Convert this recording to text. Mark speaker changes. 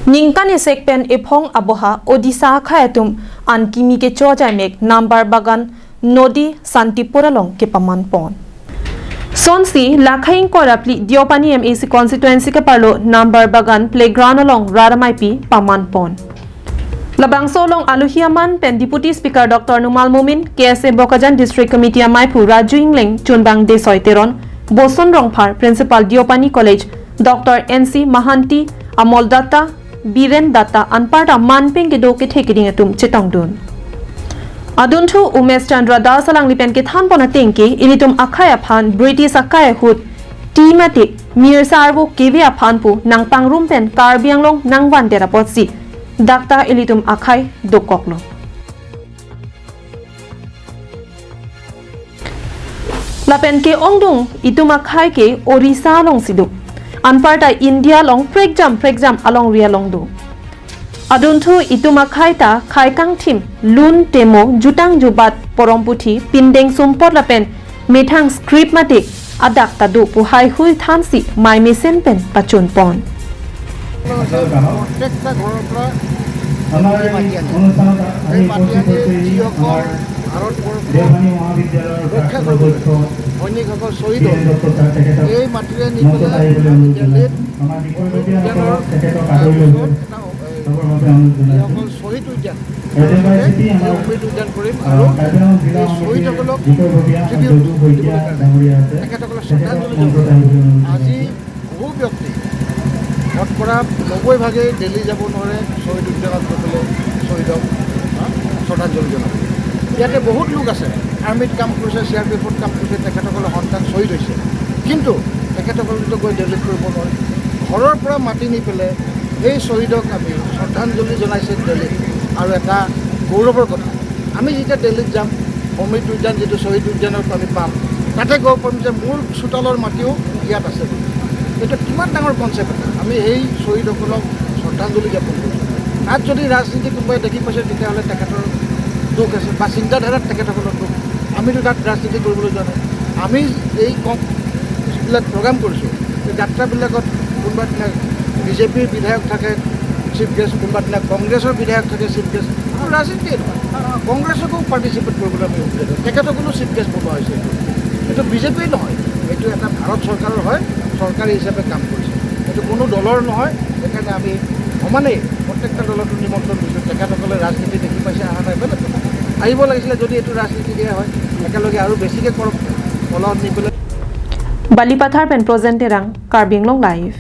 Speaker 1: Ningkani sekpen iphong aboha Odisha khayatum an kimi ke chojai mek number bagan nodi Santipura long ke paman pon. Sonsi lakhaing korapli Deopani MAC constituency ke parlo number bagan playground along Radamaipi paman pon. Labang solong aluhiaman pen Deputy Speaker Dr. Numal Mumin KSA Bokajan District Committee Maipu Raju Ingleng Chunbang Desoi Teron Boson Rongphar Principal Deopani College Dr. NC Mahanti Amol Datta Biren Datta anparta manping ke do ke thekiding atum chetongdun. Adunthu Umesh Chandra Das alang lipen ke thanpona tengki ilitum akhaya phan British akaya hut timati mir sarvo kevia phanpu nangpang rumpen karbianglong nangwan derapotsi dakta ilitum akhai dokoklo. Lapen ke ongdung itum akhai ke Orissa long sidu anparta India long prek jam along ria long du. Adunthu ituma khaita khaikang thim lun temo jutang jubat poromputhi pindeng sumpot lapen methang script mate adak tadu puhai hui thansi mai mesen pen pachun pon.
Speaker 2: প্ৰত্যেকটা ঘৰৰ পৰা মাটি আনে, সেই মাটি আনি যিসকল ভাৰতবৰ্ষ ৰক্ষা কৰিবলৈ সৈনিকসকল শ্বহীদ হ'ল, এই মাটিৰে নি পেলাই আমি দিল্লীত উদ্যানৰ তাৰপিছত এটা যিসকল শ্বহীদ উদ্যান, এই অমৃত উদ্যান কৰিম আৰু এই শ্বহীদসকলক ট্ৰিবিউট দিবলৈ কাৰণে তেখেতসকলক শ্ৰদ্ধাঞ্জলি জনাম। আজি বহু ব্যক্তি শতকৰা 90 ভাগেই দিল্লী যাব নোৱাৰে শ্বহীদ উদ্যানত গৈ পেলাই শ্বহীদক শ্ৰদ্ধাঞ্জলি জনাব। ইয়াতে বহুত লোক আছে, আৰ্মিত কাম কৰিছে, চি আৰ পি এফত কাম কৰিছে, তেখেতসকলৰ সন্তান শ্বহীদ হৈছে, কিন্তু তেখেতসকলেতো গৈ দিল্লীত কৰিব নোৱাৰে। ঘৰৰ পৰা মাতি নি পেলাই সেই শ্বহীদক আমি শ্ৰদ্ধাঞ্জলি জনাইছে দিল্লীত। আৰু এটা গৌৰৱৰ কথা, আমি যেতিয়া দিল্লীত যাম, অমৃত উদ্যান যিটো শ্বহীদ উদ্যানত আমি পাম, তাতে গম পাম যে মোৰ চোতালৰ মাটিও ইয়াত আছে বুলি। এইটো কিমান ডাঙৰ কনচেপ্ট এটা। আমি সেই শ্বহীদসকলক শ্ৰদ্ধাঞ্জলি জ্ঞাপন কৰিছোঁ। তাত যদি ৰাজনীতি কোনোবাই দেখি পাইছে, তেতিয়াহ'লে তেখেতৰ দুখ আছে বা চিন্তাধাৰাত তেখেতসকলৰ দুখ। আমিতো তাত ৰাজনীতি কৰিবলৈ যোৱা নাই। আমি এই যিবিলাক প্ৰগ্ৰাম কৰিছোঁ, এই যাত্ৰাবিলাকত কোনোবা দিনা বিজেপিৰ বিধায়ক থাকে চিফ গেষ্ট, কোনোবা দিনা কংগ্ৰেছৰ বিধায়ক থাকে চিফ গেষ্ট। আৰু ৰাজনীতিয়ে নহয়, কংগ্ৰেছকো পাৰ্টিচিপেট কৰিবলৈ আমি সুবিধা দিওঁ। তেখেতসকলো চিফ গেষ্ট বনোৱা হৈছে। এইটো বিজেপিৰ নহয়, এইটো এটা ভাৰত চৰকাৰৰ হয়, চৰকাৰী হিচাপে কাম কৰিছে, এইটো কোনো দলৰ নহয়। সেইকাৰণে আমি সমানেই প্ৰত্যেকটা দলতো নিমন্ত্ৰণ দিছোঁ। তেখেতসকলে ৰাজনীতি দেখি পাইছে, অহা নাই, বেলেগ কথা। আহিব লাগিছিলে যদি এইটো ৰাজনীতি দিয়া হয়, একেলগে আৰু বেছিকৈ কৰক কলত নি পেলাই।
Speaker 1: Balipathar pen present terang Karbi Anglong live.